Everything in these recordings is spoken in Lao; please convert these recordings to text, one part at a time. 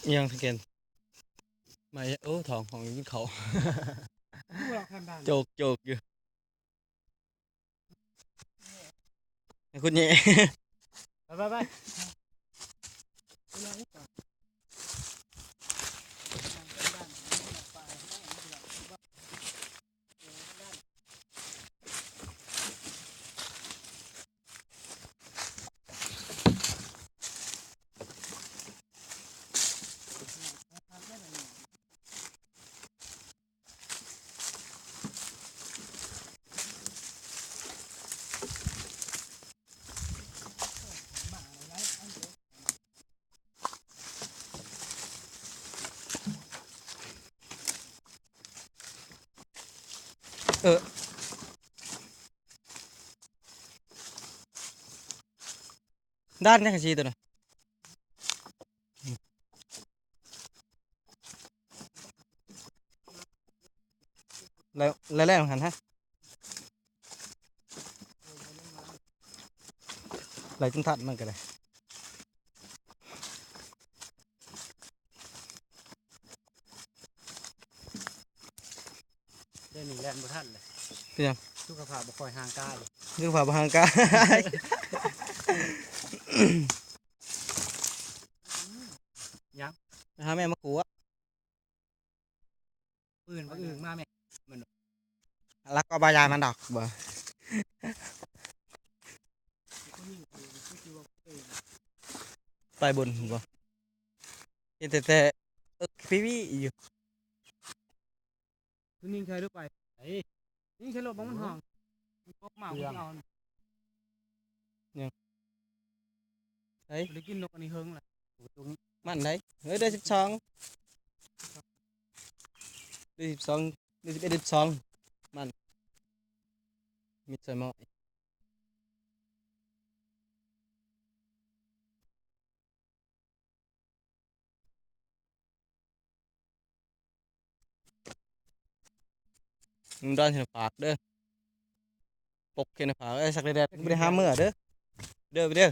ອີ່ຫຍັງສະແກນ ມາ ໂອ້ ທ້ອງ ຫ້ອງກິນເຂົ້າ ໂຈກໆຢູ່ ໃຫ້ຄຸນແຍ່ ໄປໆໆ. ເອີ ດ້ານຈັກກະຊີໂຕນັ້ນ ແລ້ວ ແລ້ວ ແລ້ວຫັ້ນຮະ ໄລ່ຈົນທັນມັນກະໄດ້. ດຽວນີ້ແລ່ນບໍ່ທັນເລີຍ ເປັນຫຍັງ? ສຸຂະພາບບໍ່ຄ່ອຍຮ່າງກາຍ ສຸຂະພາບບໍ່ຮ່າງກາຍ ຫຍັງ? ໄປຫາແມ່ມາກົວ ອື່ນ ບັກອື່ນມາແມ່ ມັນ ແລ້ວກໍບໍ່ຢາກມັນດອກ ບໍ່ ໄປບຸນບໍ່ ເຫັນແຕ່ ແຕ່ ເອີ ພີວີຢູ່ ຜູ້ຍິງໃຊ້ຫຼືໄປ ໄອ້ ຍິງໃຊ້ລົດບໍ່ ມັນຫ້ອງ ມັນຕົກມາ ເອົາ ໃສ ບໍ່ໄດ້ກິນນົກອັນນີ້ເຫິງລະ ມັນໄດ ເອີ ເດືອນສິບສອງ ເດືອນສິບສອງ ເດືອນສິບເອັດ ສິບສອງ ມັນ ມິດສະໝອຍ. ລຸງດອນຊິນະພາກເດີ ປົກເຄນະພາກ ເອີ ສັກແດດໆ ບໍ່ໄດ້ຫາເມືອເດີ ເດີ ເດີ.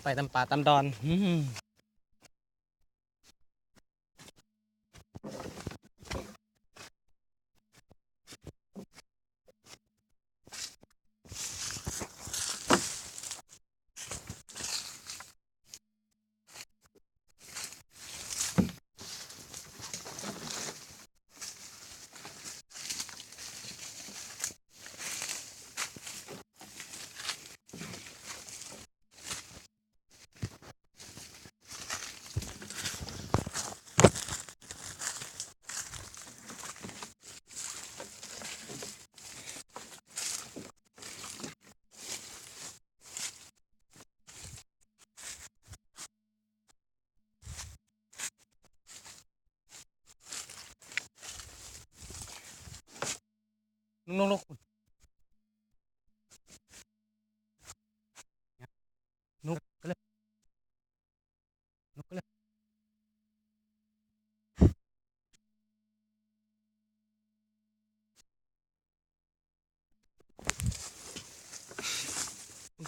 ໄປຕາມປ່າຕາມດອນ.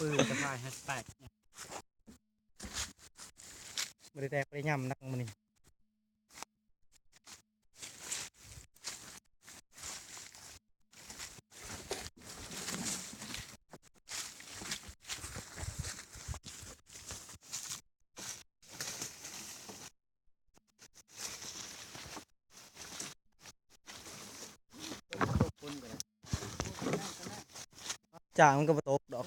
ບຶດສະພາຍແຮັດແຕກ ບໍ່ໄດ້ແຕກ ບໍ່ໄດ້ຫຍ້ຳ ນັກມື້ນີ້. ຈ້າງມັນກໍບໍ່ຕົກດອກ.